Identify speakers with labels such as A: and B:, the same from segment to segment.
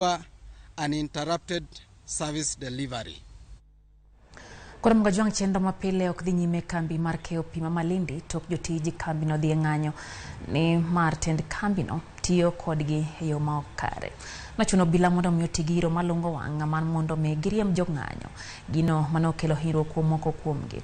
A: Uninterrupted service delivery.
B: Koro Mgajwang' chenro mapile ok dhi nyime kambi mar keyo pi ma Malindi tok jotij kambino dhi e ng'anyo ni mar tend kambino tiyo kodgi e yo ma ok kare. Nochuno obila mondo mi oti gi iro malungo wang' mar mondo mi giriemb jong'anyo, gino manokelo hinyruok kuom moko kuomgi.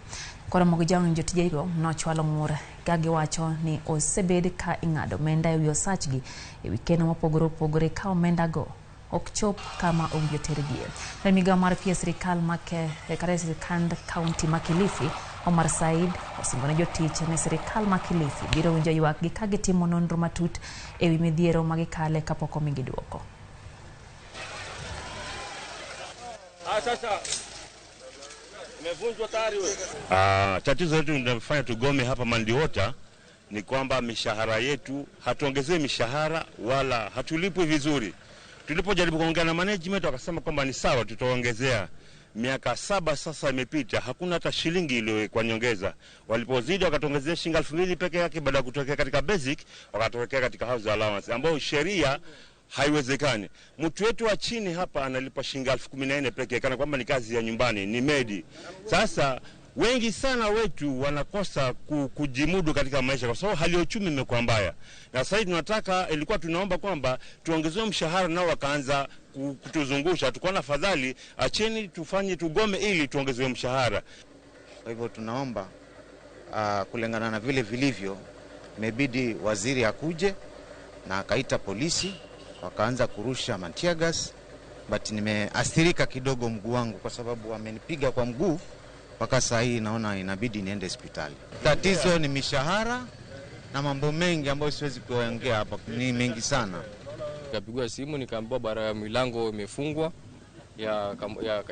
B: Koro Mgajwang' jotijego nochwalo ng'ur ka giwacho ni osebed ka ing'ado omenda e wi osachgi e wi keno mopogore opogore ka omendago ok chop kama owinjo tergie. E migawo mar pi e sirikal kata e sirikand kaunti ma Kilifi, Omar Said osingo ne jotich ni sirikal ma Kilifi biro winjo ywakgi ka gitimo nonro matut e wi midhiero ma gikale kapok omigi duoko.
C: Sasa imevunjwa tayari wewe.
D: Tatizo letu linalofanya tugome hapa Malindi Water ni kwamba mishahara yetu hatuongezewi mishahara wala hatulipwi vizuri. Tulipojaribu kuongea na management wakasema kwamba ni sawa, tutaongezea. Miaka 7 sasa imepita, hakuna hata shilingi iliyowekwa nyongeza. Walipozidi wakatuongezea shilingi 2000 peke yake, baada ya kutokea katika basic wakatokea katika house allowance ambayo sheria haiwezekani. Mtu wetu wa chini hapa analipa shilingi 14,000 peke yake, kana kwamba ni kazi ya nyumbani, ni medi. Sasa wengi sana wetu wanakosa kujimudu katika maisha kwa sababu hali ya uchumi imekuwa mbaya. Na sasa hivi ilikuwa tunaomba kwamba tuongezewe mshahara, nao wakaanza kutuzungusha. Tukaona afadhali acheni tufanye tugome ili tuongezewe mshahara.
E: Kwa hivyo tunaomba kulingana na vile vilivyo, imebidi waziri akuje na akaita polisi wakaanza kurusha tear gas, but nimeathirika kidogo mguu wangu kwa sababu wamenipiga kwa mguu. Mpaka saa hii naona inabidi niende hospitali. Tatizo ni mishahara na mambo mengi ambayo siwezi kuongea hapa, ni mengi sana.
F: Nikapigwa simu nikaambiwa bara milango imefungwa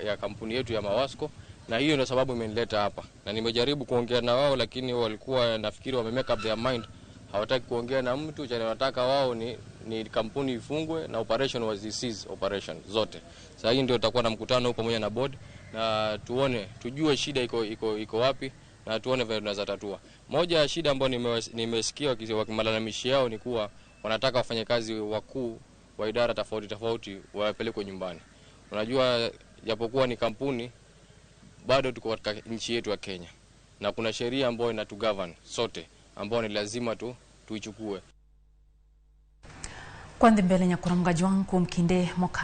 F: ya kampuni yetu ya Mawasco, na hiyo ndio sababu imenileta hapa. Na nimejaribu kuongea na wao, lakini walikuwa nafikiri wame make up their mind, hawataki kuongea na mtu. Chenye wanataka wao ni kampuni ifungwe na operation was cease operation zote. Sasa hii ndio tutakuwa na mkutano huko pamoja na board na tuone, tujue shida iko wapi na tuone vile tunaweza tatua. Moja ya shida ambayo nimesikia wakimalalamishi yao ni kuwa wanataka wafanyakazi wakuu wa idara tofauti tofauti wapelekwe nyumbani. Unajua, japokuwa ni kampuni, bado tuko katika nchi yetu ya Kenya na kuna sheria ambayo inatugovern sote ambayo ni lazima tuichukue.
B: Kwanza mbele nyakura Mgajwang' kuom kinde mokalo.